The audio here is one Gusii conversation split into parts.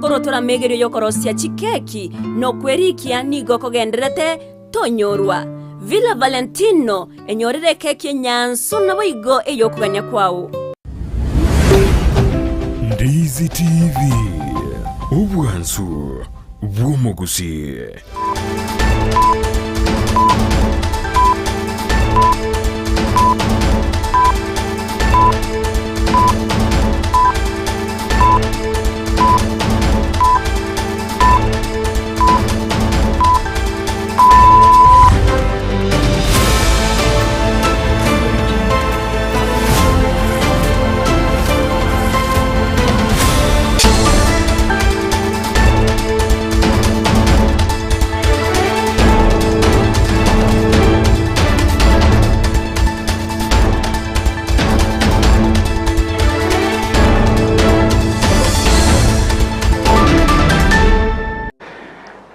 Nkorwa amegerio y'okorosia chikeki, na okwerikia nigo kogendererete tonyorwa. Villa Valentino, enyorere ekeki enyansu naboigo ey'okogania kwao. Ndizi TV, obwansu bw'omogusii.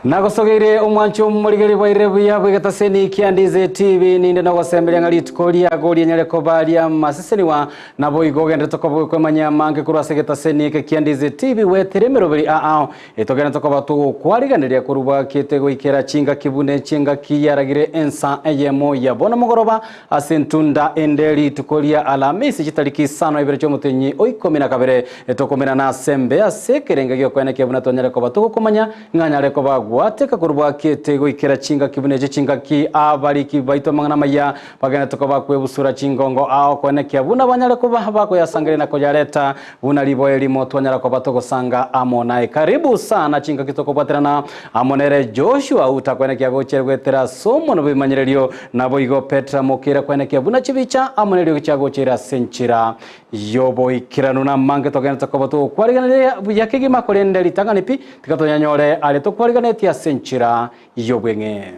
Nagosogeire omwancho omorigeri bwaire buya bw'egetaseni kia Ndizi TV ninde nogosemeria ng'a rituko riago rianyare koba riamaseseniwa naboigo ogenderete koba gokwemanyia amange korwa ase egetaseni eke kia Ndizi TV wetere emeroberi ao Etogenete koba togokwarigereria korwa bwakete goikera chingaki buna ech'engaki yaragire ensa eyemo ya bono mogoroba ase entunda ende rituko ria Alamisi chitariki isano ibere chi'omotenyi o ikomi na kabere. Tokomerana ase embe ase ekerengo gi'okoenekia buna twanyare koba togokomanya ng'a nyare koba gwateka korwa bwakete goikera chingaki buna echi chingaki abariki baito amang'ana amaya bagenete koba kwebusura chingongo ao koenekia buna banyare koba bakoyasangereria na koyareta Buna riboa erimo twanyara koba togosanga amo naye. Karibu sana chingaki tokobwaterana amo nere Joshua utakwenekia gochia goetera ase omonwa bw'ebimanyererio, naboigo Petra mokeira kwenekia buna chibicha amo neriogi chiagocheire ase enchera y'oboikeranu. Namange togenderete koba togokwarigeneria buya kegima, korende ritang'ani pi tiga tonyanyore aria tokwariganetie ase enchera y'obweng'e.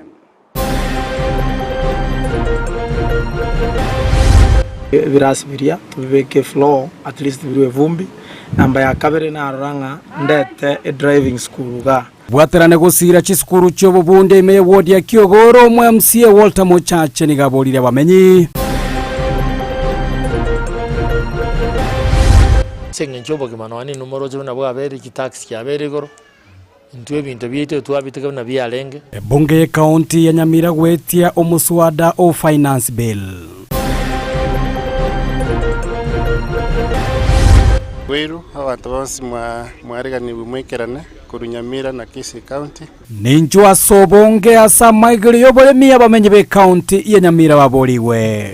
Ebirasi biria tobibeke floor at least birwe evumbi. Namba ya kabere narora ng'a ndete edriving school igaa. Bwaterane gosiira chisukuru chi'obobunde ime y'ewodi ya Kiogoro, omo MCA Walter Mochache nigo aborire abamenyi. Ase eng'encho obogima nonya ninwe moroche buna bwabeire, chitax chiabeire igoro. Intwe ebinto biaito twabiteka buna biarenge. Ebunge y'Ekaunti ya Nyamira goetia omoswada o Finance Bill. Bweru, abanto bonsi mwareganigwe moikerane korwa Nyamira na Kisii County. Ninchwo ase obonge ase amaigerio y'oboremi abamenyi b'Ekaunti ya Nyamira baborigwe.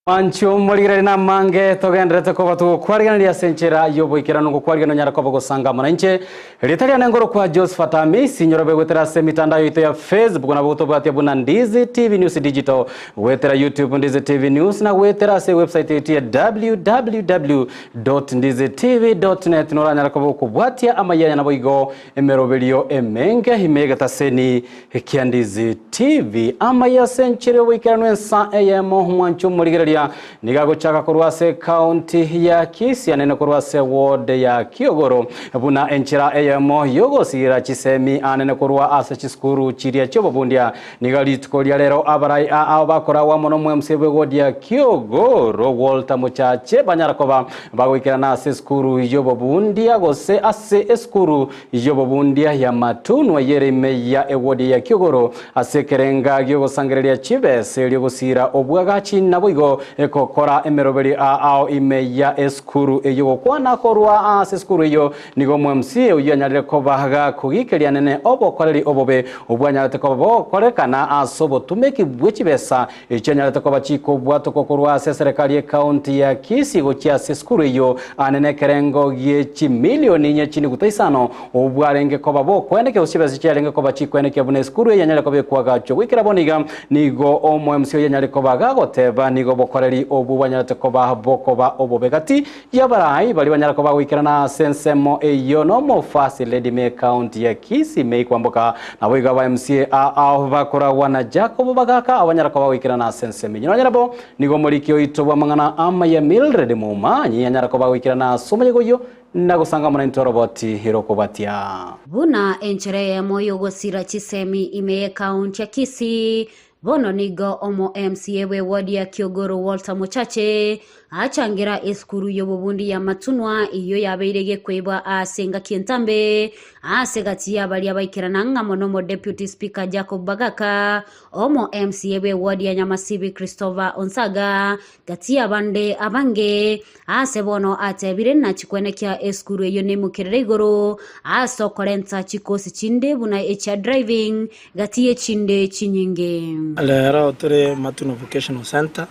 Manchio morigereria namange togenderete koba togokwarigereria ase enchera y'oboikeranu ngokwarigereria nonyare koba gosanga amo nainche. Erieta riane ngorokwa Josephat Amisi nyorobe goetera ase emitandao yaito ya Facebook nabo gotobwatia buna Ndizi TV News Digital goetera YouTube Ndizi TV News na goetera ase ewebsite yaito ya www www.ndizitv.net noranyare koba okobwatia amayia aya naboigo emeroberio emenge ime y'egetaseni kia Ndizi TV. Amayia ase enchera y'oboikeranu ensa eyemo omwancho omorigereria nigo agochaka korwa ase ekaunti ya Kisii anene korwa ase ward ya Kiogoro buna enchera eyemo y'ogosiira chisemi anene korwa ase chisukuru chiria chi'obobundia Nigo rituko ria rero abarai aa bakoragwa amo nomwemse bw'egodia Kiogoro Walter Mochache banyara koba bagoikerana ase esukuru y'obobundia gose ase esukuru y'obobundia ya Matunwa eyere ime ya ewodi ya Kiogoro ase ekerenga giogosangereria chibesa erio gosiira obwagachi naboigo gokora emeroberi ao ime ya esukuru eyio gokwana korwa ase esukuru eyio Nigo omwMCA oyio anyarire koba gakogikeria nene obokoreri obobe obwanyarete koba bogokorekana ase obotumeki bwe chibesa echio anyarete koba chikobwatokwa korwa ase eserekari y'ecounty ya Kisii gochia ase esukuru eyio ane nekerengo gie chimilioni inye chiniguta isano obwarenge koba bokoenekia gose chibesa chiarenge koba chikoenekia buna esukuru eyio yanyare koba ekoagachwa goikera bono iga nigo omoMCA oyio anyare koba gagoteba nigo obokoreri obwo bwanyarete koba bokoba obobe gati Y'abarai baria banyare koba goikerana ase ensemo eyio n'omofasi Lady May County ya Kisii May Kwamboka naboigo aba MCA ao bakoragwa na Jacob Bagaka abo banyare koba goikerana ase ensemo eyio. Nonya nabo nigo omoriki oito bw'amang'ana amaya Mildred Momanyi anyare koba goikerana ase omoyega oyio na gosanga amo naintwe oroboti rokobatia. Buna enchera eyemo y'ogosira chisemi ime y'Ekaunti ya Kisii. Bono nigo omo MCA bw'eward ya Kiogoro Walter Mochache achangera esukuru y'obobundi ya Matunwa eyio yabeire gekoibwa ase engaki entambe ase gati y'abaria baikerana ng'amo nomo Deputy Speaker Jacob Bagaka, omo MCA bw'eward ya Nyamasibi Christopher Onsaga gati y'abande abange. Ase bono atebire nachikwenekia esukuru eyio neimokerere igoro ase okorenta chikosi chinde buna echia driving Gati y'echinde chinyinge. Rero tore Matuno Vocational Centre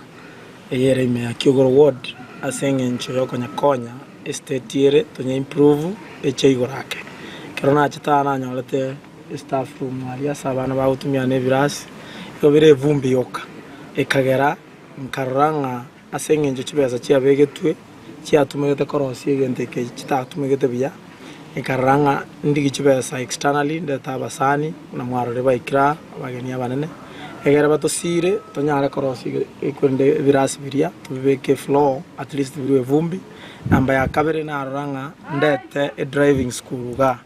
eye ere ime ya Kiogoro Ward ase eng'encho yokonyekonya estate ere tonye improve eche igoro ake. Ekero nachete aa nanyorete estaff room aria ase abana bagotumia na ebirasi igo bire evumbi yoka ekagera nkarora ng'a ase eng'encho chibesa chiabegetwe chiatumegete korosia egento eke chitatumegete buya, nkarora ng'a ndigie chibesa externally ndete abasani buna mwarorire baikire aa, abageni abanene, egere batosiire tonyare korosia ekorende ebirasi biria tobibeke efloor at least birwe evumbi. Namba ya kabere narora ng'a ndete edriving school igaa,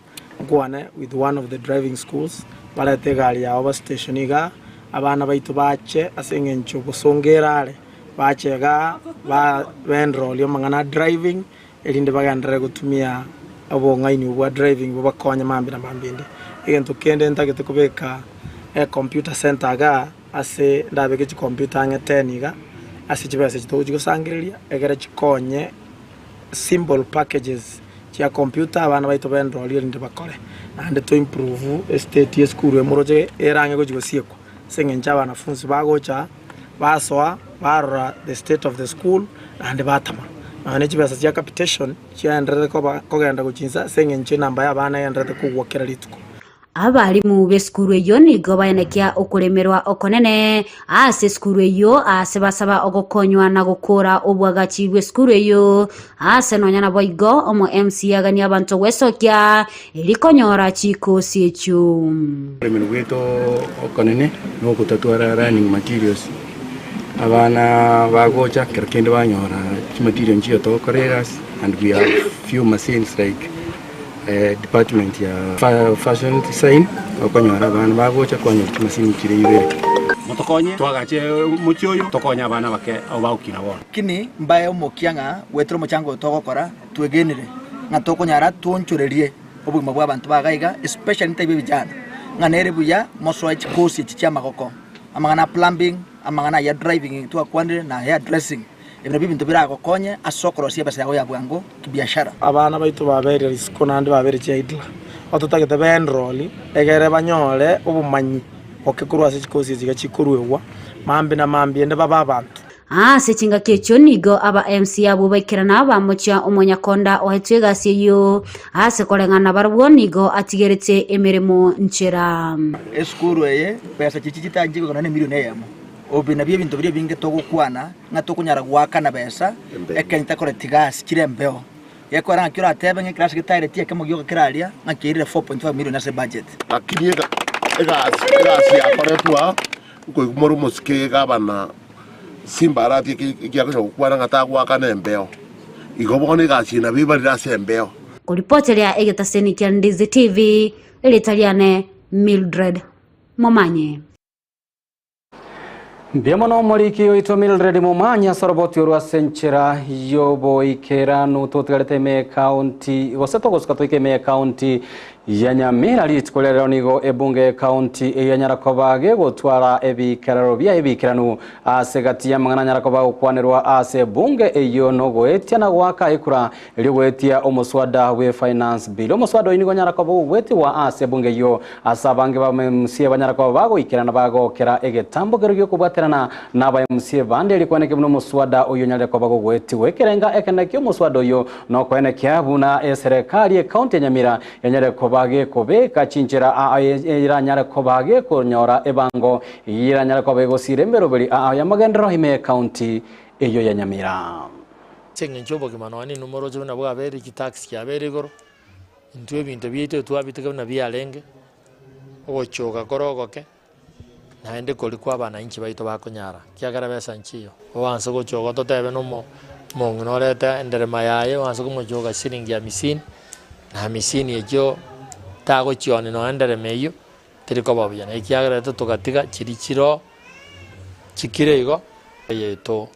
nkwane with one of the driving schools, barete egari yabo ba station igaa, abana baito bache ase eng'encho bosongo ere are. Bache igaa ba enrolie amang'ana a driving, erinde bagenderere gotumia obong'aini obwo bwa driving bobakonye mambia na mambia ende. Egento kende ntagete kobeka ecomputer center igaa ase ndabeke chicomputer ang'e ten iga, ase chibesa echi togochi gosangereria, egere chikonye simple packages chia computer abana baito ba enrolie erinde bakore. Naende to improve estate ya esukuru emoroche erang'e gochi gosiekwa, ase eng'encho abanafunsi bagocha. Basoa, barora the state of the school, naende batama. Nonya ne chibesa chia capitation chiaendererete koba kogenda gochia inse ase eng'encho enamba y'abana egendererete kogwa kera rituko. Abalimu b'esukuru eyio nigo baenekia okoremerwa okonene ase esukuru eyio aase basaba ogokonywa na gokora obwagachi bw'esukuru eyio aase nonya naboigo omo MC aganie abanto gwesokia Erio konyora chikosi echio. Oboremeri bwaito okonene nogotatwara learning materials, abana bagocha kero kende banyora chimaterial nchiyo togokora egasi and we have few machines like department ya fashion design okonyora abana bagocha kwanyora chimachine chire ibere. Motokonye twagache omochie oyo, tokonye abana abake abwo bagokina bono. Lakini mbae omokia ng'a goetera omochango oyo togokora, Twegenire ng'a tokonyara twonchorerie obogima bw'abanto ba iga iga, especially ntabe ebijana, ng'a nere buya mosoe chikosi echi chi'amagoko, amang'ana a plumbing, amang'ana aya driving twakwanire na hair dressing, ebi nabio ebinto biragokonye ase okorosia ebesa yago ya bwango kibiashara. Abana baito babeire risiko naende babeire chiaidler, ototagete be enroll egere banyore obomanyi boke korwa ase chikosi echi iga chikoruegwa mambia na mambia ende babe abanto. Ase chingaki echio nigo aba MC abwo baikerana bamochia omonyakonda oetwe egasi eyio, ase koreng'ana barabwo nigo atigerete emeremo nchera. Esukuru eye besa chichi chitanchi goikana nemilion eyemo. Obi nabio ebinto biria ebinge togokwana ng'a tokonyara goakana besa ekero takoreti gasi chire embeo. Gekoera ng'aki oratebe ng'a ekerasi getaereti ekemo gioka kere aria ng'a kiairire 4.5 million ase ebudget. Lakini egasi egasi yakoretwe aa, nkoigwa more omosike gavana Simba aratie ekiagera gokwana ng'a tagoakana embeo. Igo bono egasi eye nabo ebarire ase embeo. Koripoteria egetaseni kia Ndizi TV, erieta riane Mildred Momanyi. Mbuya mono omoriki oito Mildred Momanyi ase oroboti orwo ase enchera y'oboikeranu totigarete ime ekaunti gose togosuka toike ime ekaunti ya Nyamira rituko ria rero nigo ebunge y'ekaunti eyio yanyara koba gegotwara ebikerero bia ebiikeranu ase gati y'amang'ana anyara koba agokwanerwa ase ebunge eyio nogoetia na goaka ekura erio goetia omoswada bwe Finance Bill. Omoswada oyio nigo onyara koba ogoetigwa ase ebunge eyio ase abange ba MCA banyara koba bagoikerana bagokera egetambo keria giokobwaterana na aba MCA bande erio kweneke buna omoswada oyio onyarire koba gogoetigwa. Ekerenga ekenene ki'omoswada oyio Nokoenekia buna eserekari y'ecounty ya Nyamira enyare koba gekobeka chinchera aa eranyare koba gekonyora ebango eyio eranyare koba egosiira emeroberi aa y'amagenderero ime y'ecounty eyio ya Nyamira. Ase eng'encho y'obogima nonya ninwe moroche buna bwabeire chitax chiabeire igoro, intwe ebinto biaito twabiteka buna biarenge, ogochoka kore ogoke. Naende koria kw'abanainchi baito bakonyara, ekiagera besa nchiyo. Oanse gochoka totebe na omong'ina orete enderema yaye, oanse komochoka shilingi hamisini, na hamisini echio tagochionia nonya enderema eyio, teri koba buya. Na ekiagera rero togatiga chiria chiroo. Chikire igo yaito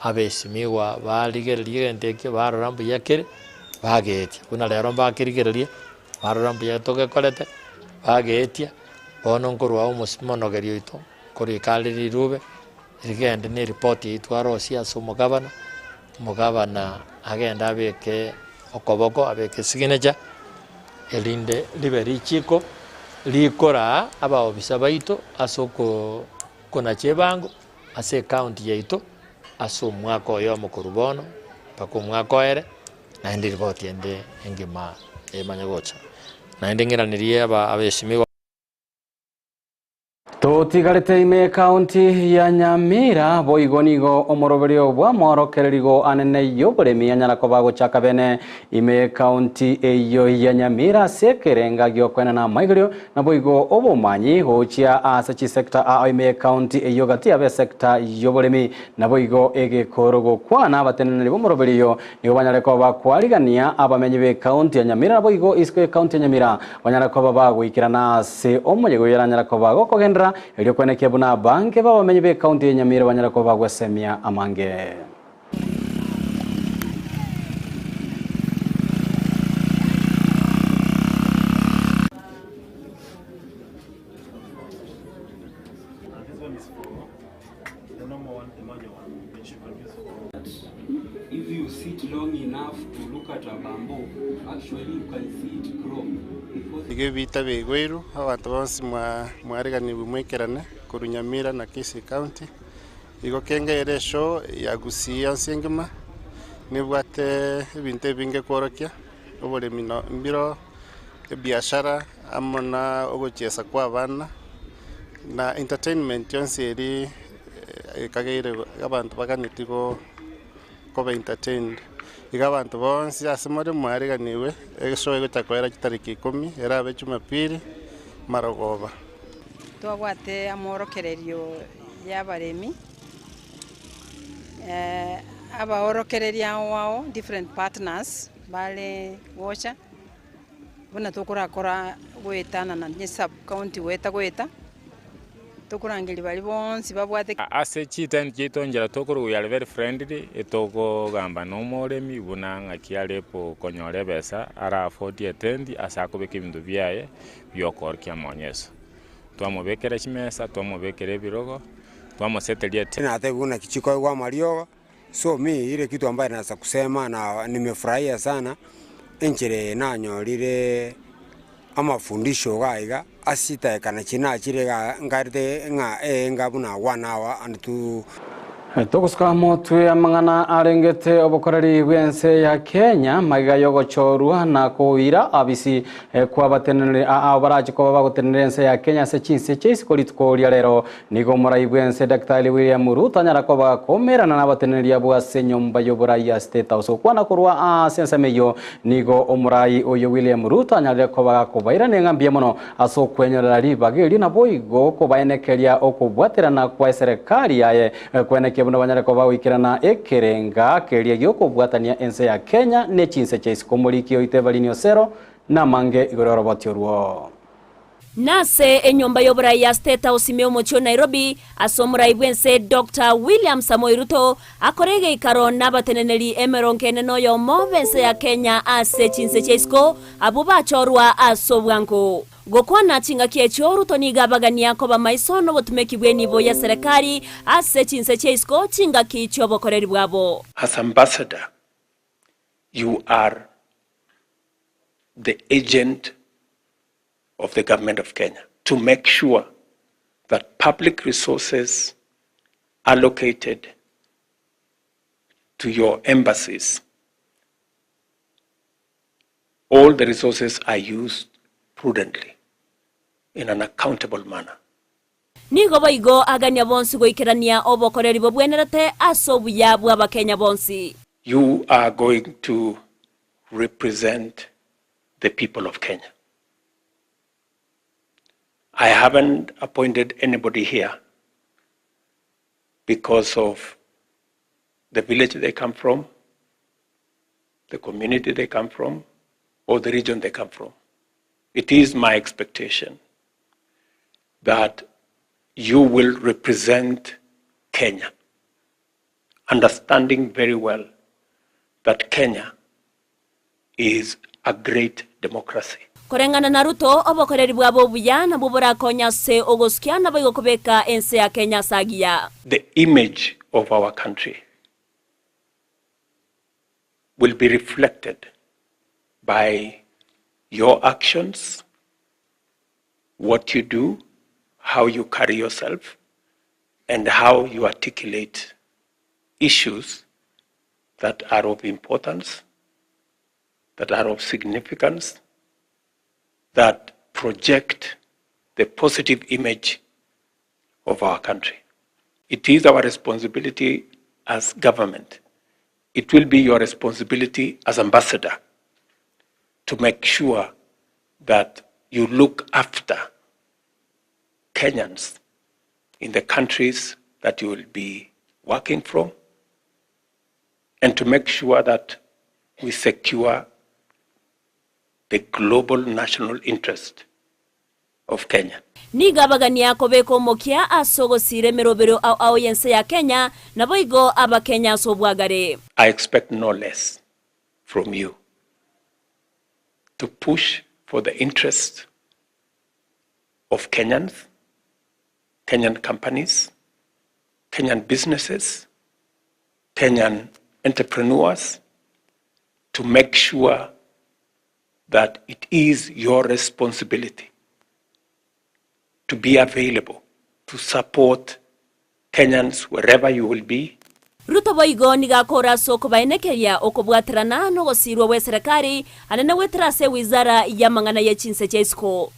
abesimigwa barigereria egento ekio barora mbuya kere, bageetia. Buna rero mbakerigereria, barora mbuya togekorete, bageetia, bono nkorwa omosi omonogeri oito, nkorika are rirube, rigende na eripoti eywo twarosia ase omogabana, omogabana agende abeke okoboko, abeke esignature, erinde ribe richiko rikoraa abaofisa baito ase okoo konacha ebango ase ecounty yaito ase omwaka oyomo korwa bono mpaka omwaka oere, naende ripoti ende engima emanye gocha. Naende ng'iranerie aba abesimigwa. Totigarete ime ekaunti ya Nyamira, boigo nigo omoroberio bw'amorokererigo anene y'oboremi anyara koba agochaka bene ime ekaunti eyio ya Nyamira ase ekerenga gi'okoenana amaigerio naboigo obomanyi gochia ase chisecta ao ime ekaunti eyio gati yabe esecta y'oboremi naboigo egekoro gokwana abateneneri b'omoroberio oyo Nigo banyare koba bakwarigania abamenyi b'ekaunti ya Nyamira naboigo isiko y'ekaunti ya Nyamira banyare koba bagoikerana ase omoyega oyio aranyare koba gokogenderera erio kwenekia buna abange b'abamenyi b'ekaunti ya Nyamira banyare koba bagwesemia amange. If you sit long enough to look at a bamboo, actually you can see it grow. Iga ebiita biaigweirwe, abanto bonsi mwareganigwe mwaikerane korwa Nyamira na Kisii County. Igo kenge ere eshow ya Gusii yonsi engima, nebwate ebinto ebinge kworokia, oboremi no mbiro, ebiashara amo na ogochiesa kwa abana, na entertainment yonsi eria ekageire abanto baganeti go koba entertained. Iga abanto bonsi ase more mwareganigwe, eshow egocha koera chitariki ikomi, erabe jumapili, marogoba. Twabwate amorokererio y'abaremi, abaorokereria ao ao, different partners bare gocha, buna tokorakora goetanana ne sub county goeta goeta, tokorangeria baria bonsi babwate. Ase chitent chiaito nchera tokorwa we are very friendly, etokogamba na omoremi buna ng'aki are konyora ebesa ara afford etent ase akobeka ebinto biaye biokoorokia amaonyeso. Twamobekera chimesa, twamobekera ebirogo, twamoseteria etent. Natebiwa naki chikoegwa amariogo, So mi ile kitu ambaye naweza kusema na nimefurahia sana enchera eye nanyorire amafundisho iga iga ase chidakika nachi nachire igaa nkarete ng'a enga buna one hour and two. Togosuka motwe amang'ana arengete obokoreri bw'ense ya Kenya magega y'ogochorwa na koira abisi kw'abateneneri aa barache koba bagotenenera ense ya Kenya ase chinse chia isiko rituko ria rero. Nigo omorai bw'ense Daktari William Ruto anyara koba komerana nabateneneri abwo ase enyomba y'oborai ya State House. Gokwana korwa ase ensemo eyio, nigo omorai oyo William Ruto anyarire koba gakobairania ng'a mbuya mono ase okwenyorera ribaga erio naboigo kobaenekeria okobwaterana kwa eserekari yaye kwenekia buna banyare koba goikerana ekerenga keria gi'okobwatania ense ya Kenya ne chinse chia isiko. Omoriki oito Evaline Osero namange igoro y'oroboti orwo. Nase enyomba y'oborai ya State House ime omochie o Nairobi, ase omorai bw'ense Doctor William Samoei Ruto akore egeikaro nabateneneri emerongo ene noyomo b'ense ya Kenya ase chinse chia isiko abwo bachorwa ase obwango. Gokwana chingaki echio Ruto nigo abagania koba maiso nobotumeki bw'enibo ya serekari ase chinse chia isiko chingaki chi'obokoreri bwabo. As ambassador you are the agent of the government of Kenya to make sure that public resources allocated to your embassies, all the resources are used prudently in an accountable manner. Nigo boigo agania bonsi goikerania obokoreri bobwenerete ase obuya bw'Abakenya bonsi. You are going to represent the people of Kenya. I haven't appointed anybody here because of the village they come from, the community they come from, or the region they come from. It is my expectation that you will represent Kenya, understanding very well that Kenya is a great democracy. Koreng'ana na Ruto, obokoreri bwabo obuya nabwo borakonye ase ogosukia naboigo kobeka ense ya Kenya ase agiya. The image of our country will be reflected by your actions, what you do, how you carry yourself, and how you articulate issues that are of importance, that are of significance, that project the positive image of our country. It is our responsibility as government. It will be your responsibility as ambassador to make sure that you look after Kenyans in the countries that you will be working from and to make sure that we secure the global national interest of Kenya. Nigo abagania kobeka omokia ase ogosiira emerobero ao ao y'ense ya Kenya, naboigo Abakenya ase obwagare. I expect no less from you to push for the interests of Kenyans, Kenyan companies, Kenyan businesses, Kenyan entrepreneurs, to make sure that it is your responsibility to be available to support Kenyans wherever you will be. Ruto boigo nigo akora ase okobaenekeria okobwaterana nogosiirwa gwe serikali anene goetera ase ewizara y'amang'ana ye chinse chia isiko.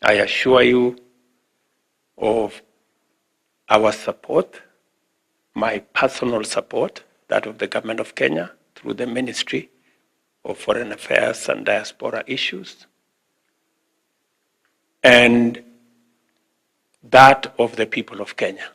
I assure you of our support, my personal support, that of the government of Kenya through the Ministry of Foreign Affairs and Diaspora Issues, and that of the people of Kenya.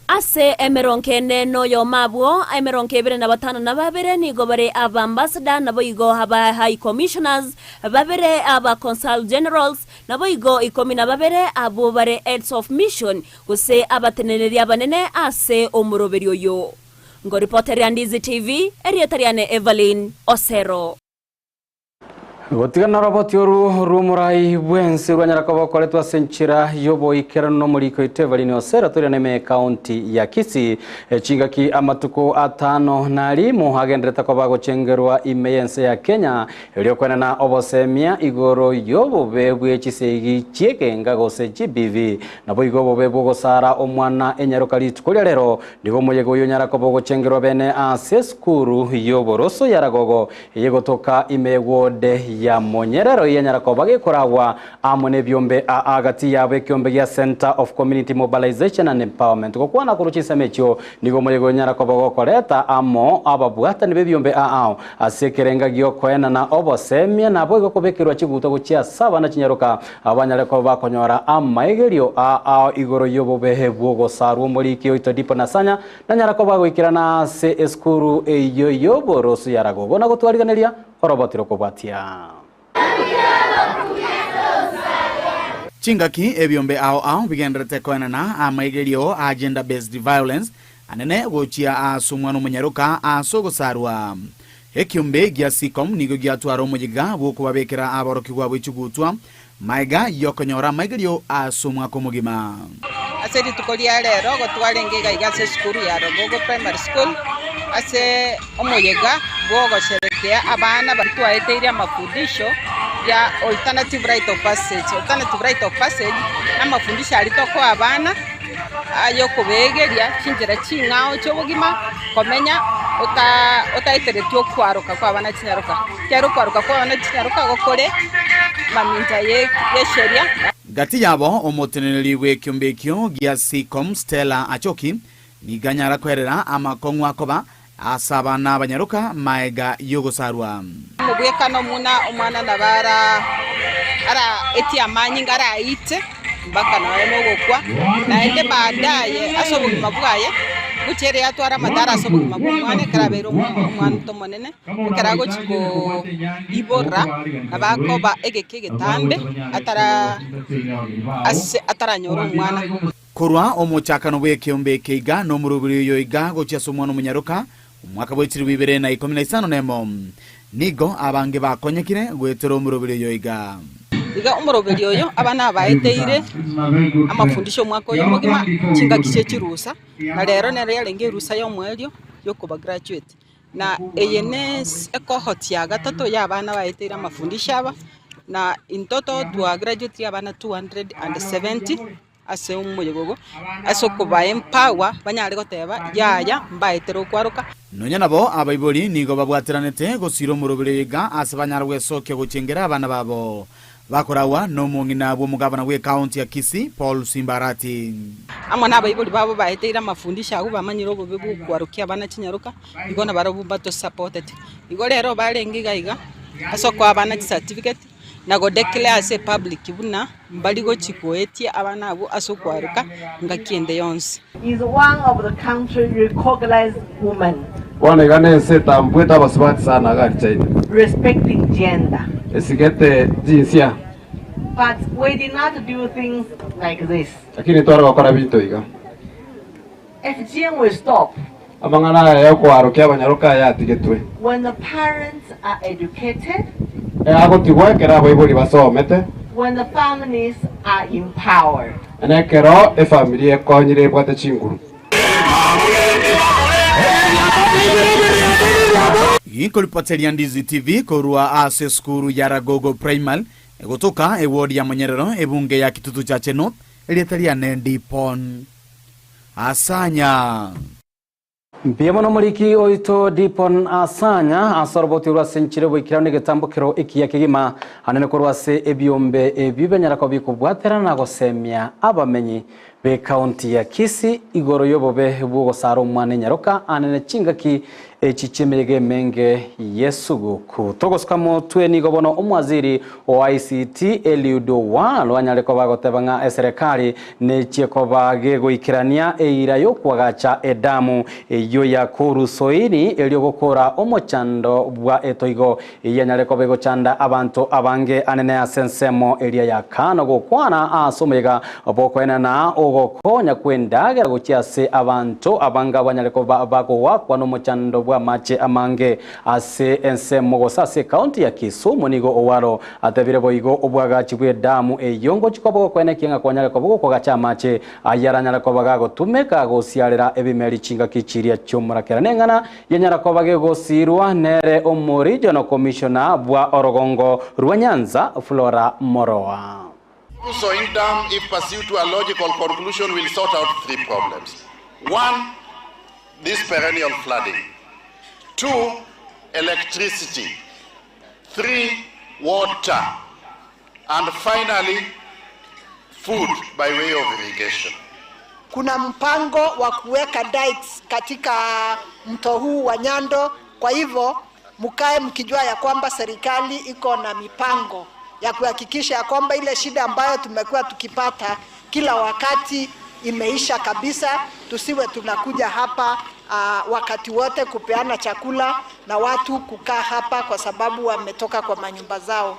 Ase emerongo ene na oyomo abwo, emerongo ebere na batano na babere nigo bare abambassador, naboigo aba high commissioners, babere aba consul generals, naboigo ikomi na babere abwo bare heads of mission gose abateneneri abanene ase omoroberio oyo. Ngoripoteria Ndizi TV, erieta riane Evelyn Osero. Gotigana roboti oru rw'omorai bwensi rwanyara koba okoretwe ase enchera y'oboikeranu na omoriko oito Evelyn Osero toria neme ekaunti ya Kisii chingaki amatuko atano na rimo agenderete koba gochengerwa ime y'ense ya Kenya erio kwenena obosemia igoro y'obobe bwe chisegi chiekenga gose GBV nabo igo obobe bw'ogosara omwana enyaroka rituko ria rero nigo omoyega oyo onyara koba ogochengerwa bene ase esukuru y'oboroso ya Ragogo eyegotoka ime ward ya Monyerero yenyara koba gekoragwa amo nebyombe agati yabo ekiombe gia Center of Community Mobilization and Empowerment gokwana korwa chisemo echio nigo omoyega onyara koba gokoreta amo ababwatani b'ebiombe ao ase ekerenga giokoenana obosemia nabo igokobekerwa chiguto gochia saba na chinyaroka abanyare koba bakonyora amaigerio ao igoro y'obobehe bw'ogosarwa omoriki oito dipo nasanya nanyara koba goikerana ase esukuru eyo y'oboroso ya Ragogo na gotwariganeria orobotiro kobwatia. Chingaki ebiombe ao ao bigenderete koenana amaigerio a gender based violence anene gochia ase omwana omonyaroka ase ogosarwa. Ekiombe gia SICOM nigo giatwara omoyiga bw'okobabekera aborokigwa bw'echigutwa maiga yokonyora amaigerio ase omwaka omogima. Ase rituko ria rero gotwarenge iga iga ase esukuru ya Rogogo Primary School ase omoyega bw'ogosherekea abana baria twaeteire amafundisho ya alternative rite of passage. Alternative rite of passage na amafundisho aria tokoa abana ayokobeegeria chinchera ching'ao chi'obogima komenya ota otaeteretie okwaroka kwa abana chinyaroka. Ekero okwaroka kwa abana chinyaroka gokore mamincha ye y'esheria. Gati yabo omoteneneri bw'ekiombe ekio gia SICOM Stella Achoki niganyara kwerera amakong'u akoba ase abana abanyaroka maega y'ogosarwa. Omobwekano muna omwana nabo ara ara etie amanyinga araite mpaka nonya na ogokwa, naende baadaye ase obogima bwaye, gochia ere yatwara amatara ase obogima bwa omwana ekero abeire omwana omonene, ekero agochi koibora nabo akoba egeka egetambe atara ase ataranyora omwana. Korwa omochakano bw'ekeombe eke iga na omoroberi oyo iga gochia ase omwana omonyaroka, omwaka bwe chilifu ibere na ikomi na isano nemo, nigo abange bakonyekire goetera omoroberi oyo iga. Iga omoroberi oyo abana abaeteire amafundisho omwaka oyo omogima, chingaki chie chirusa, na rero nero yarenge erusa y'omoerio yokoba graduate. Na eye ne ekohoti ya gatato ya abana baeteire amafundisho aba, na in total twagraduatire abana 270 ase omoyega ogo, ase okoba empower banyare goteba yaya mbaetere okwaroka. Nonya nabo abaibori nigo babwateranete gosiira omoroberi oyo iga ase banyare gwesokia gochengera abana babo. Bakoragwa nomong'ina bw'omogabana bw'ekaunti ya Kisii, Paul Simbarati. Amo nabaibori babo baeteire amafundisho agwo bamanyire obobe bw'okwarokia abana chinyaroka, igo nabarabwo batosapotete. Igo rero barenge iga iga ase okoa abana chicertificate na godeclare ase epublic buna mbari gochi goetia abana abwo ase okwaroka ngaki ende yonsi. Is one of the country recognized women. Bono iga nense etambuete abasubati sana iga aria China. Respecting gender. Esigete jinsia. But we did not do things like this. Lakini ntware gokora binto iga. FGM will stop. Amang'ana aya y'okoarokia abanyaroka aya atigetwe. When the parents are educated. Agotigwa ekero abaibori basomete. When the families are empowered. Na ekero efamiri ekonyire ebwate chinguru. Ginkoripoteria Ndizi TV korwa ase esukuru ya Ragogo Primary egotoka eward ya Monyerero ebunge ya Kitutu Chache North erieta riane Dipon Asanya. Mbuya mono omoriki oito Dipon Asanya ase oroboti orwo ase enchera y'oboikeranu negetambokero ekiya kegima anene korwa ase ebiombe ebio bianyara koba bikobwaterana na gosemia abamenyi b'ecounty ya Kisii igoro y'obobe bw'ogosara omwana enyaroka anene chingaki echi chi'emeyega emenge y'esuguku. Togosuka motwe nigo bono omwaziri o ICT Eliud Owalo anyare koba agoteba ng'a eserekari Nechie koba gegoikerania eira y'okoagacha edamu eyio ya Korusoini, erio gokora omochando bwa etoigo eyio anyare koba egochanda abanto abange anene ase ensemo eria ya Kano gokwana ase omoyega bw'okoenana ogokonya kw'endagera gochia ase abanto abange abanyare koba bagoakwa nomochando bw'amache amange ase ensemo gose ase ekaunti ya Kisumu nigo Owalo Atebire boigo, Obwagachi bw'edamu eyio ngochia koba gokwenekia ng'a kwanyare koba gokogacha amache ayio aranyare koba gagotumeka gosiarera ebimeri chingaki chiria chi'omorakera. Neng'ana yanyara koba gegosiirwa nere Omoregional Commissioner bwa orogongo rwa Nyanza, Flora Moroa. Soin Dam, if pursued to a logical conclusion, will sort out three problems. One, this perennial flooding. Two, electricity. Three, water. And finally, food by way of irrigation. Kuna mpango wa kuweka dikes katika mto huu wa Nyando. Kwa hivyo mkae mkijua ya kwamba serikali iko na mipango ya kuhakikisha ya kwamba ile shida ambayo tumekuwa tukipata kila wakati imeisha kabisa, tusiwe tunakuja hapa wakati wote kupeana chakula na watu kukaa hapa kwa sababu wametoka kwa manyumba zao.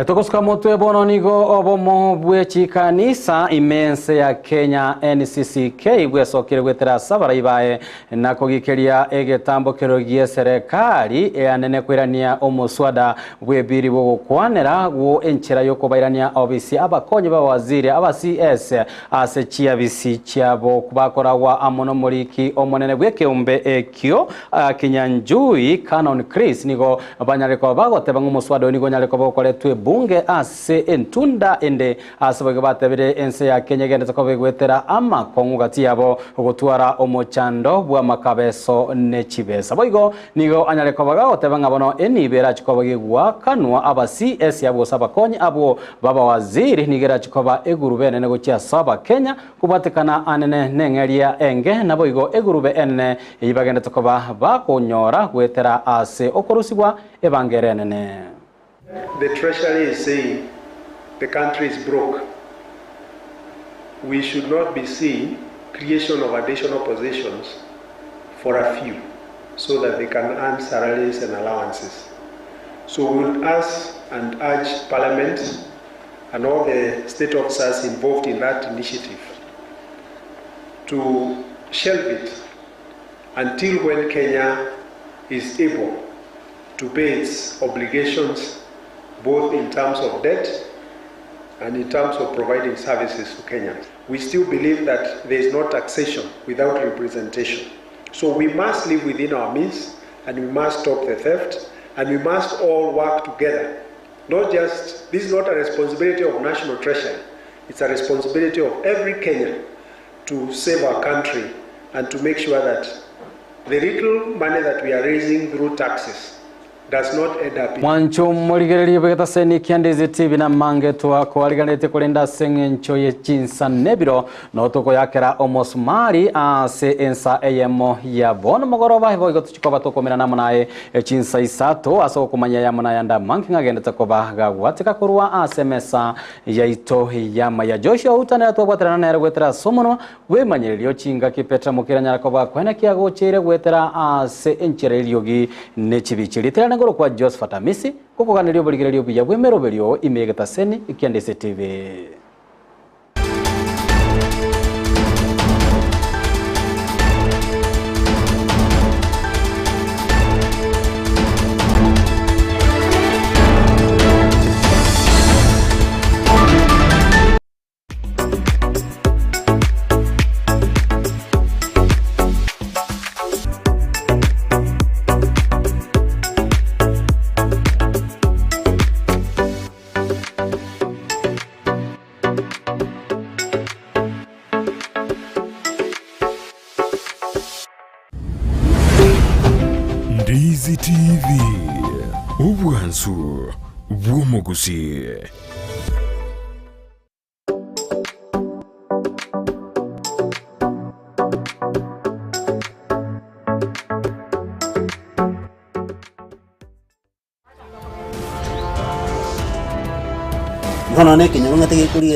Togosuka motwe bono nigo obomo bwe chikanisa ime ense ya Kenya NCCK bwesokire gwetera ase abarai baye na kogikeria egetambokero gie serekari eanene koirania omoswada bw'ebiri bw'ogokwanera gwo enchera yokobairania obisi abakonyi b'abawaziri aba CS ase chiabisi chiabo bakoragwa amo nomoriki omonene bw'ekeombe ekio Kinyanjui Canon Chris nigo banyare koba bagoteba ng'a omoswada oyo nigo onyare koba okoretwe ebunge ase entunda ende ase boigo batebire ense ya Kenya egenderete koba egwetera amakong'u gati yabo gotwara omochando bw'amakabeso ne chibesa. Boigo nigo anyare koba gagoteba ng'a bono enibo erachi koba gegoakanwa aba CS abwo gose abakonyi abwo b'abawaziri nigo erachi koba egurube enene gochia ase Abakenya kobwatekana anene neng'eria enge naboigo egurube enene eyio bagenderete koba bakonyora goetera ase okorusigwa ebanga ere enene. The Treasury is saying the country is broke. We should not be seeing creation of additional positions for a few so that they can earn salaries and allowances. So we would ask and urge Parliament and all the state officers involved in that initiative to shelve it until when Kenya is able to pay its obligations both in terms of debt and in terms of providing services to Kenyans. We still believe that there is no taxation without representation. So we must live within our means and we must stop the theft and we must all work together. Not just, this is not a responsibility of National Treasury, it's a responsibility of every Kenyan to save our country and to make sure that the little money that we are raising through taxes does not end up in Mwancho morigererie bwegetaseni kia Ndizi TV na mange twakwariganĩtie kũrenda ase eng'encho ye chinsa nebiro no tũkoyakera omosumari ase ensa eyemo ya bono mogoroba igo igo tuchikoba tũkomera namo naye chinsa isato ase okomanya yamo nayanda mangi ng'agendete koba gagwateka korwa ase mesa yaito yama ya Joshua utanera twabwaterana nere gwetera ase omonwa bwemanyererio chingaki Petra mukiranyara koba kwena kiagocheire gwetera ase enchera eriogi nechibichi riterane ngoro kwa Josephat Amisi kokoganerio borigererio buya bwemeroberio imegetaseni kia Ndizi TV. Ndizi TV, obwansu bw'omugusi. Bono na ekenyoro ng'ate gekoria.